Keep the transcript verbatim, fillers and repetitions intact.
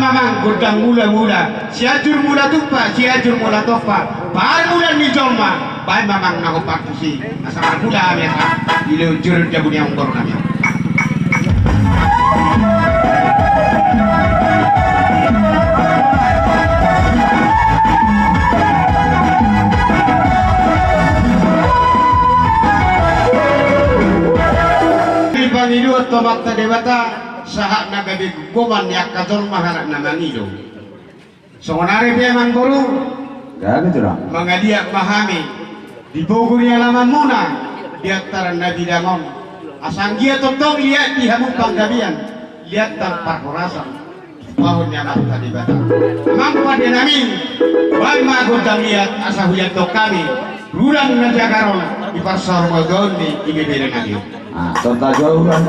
Amang gondang mula-mula, Sianjur Mula Tumpak, Sianjur Mula Tompa, parmulaan ni jolma, baen ma amang na hombar tusi, asa marmula hami asa, di lehon juru jabu ni amang boru nami on. Dipangido Amanta Debata, sahat na gabe gumgoman ni angka jolma halak na mangido. Songon ari pe amang boru, gabe jolo mangaliat ma hami di pogu ni alamanmuna di antaran na bidang on. Asa anggiat tongtong liat di hamu panggabean, liat tang parhorasan, pahon ni Amanta Debata. Amang pande nami, baen ma gondang liat asa huliathon hami. Rudan na jagar on di parsaurmatuaon ni ibebere nami. Ah, tonta jauran.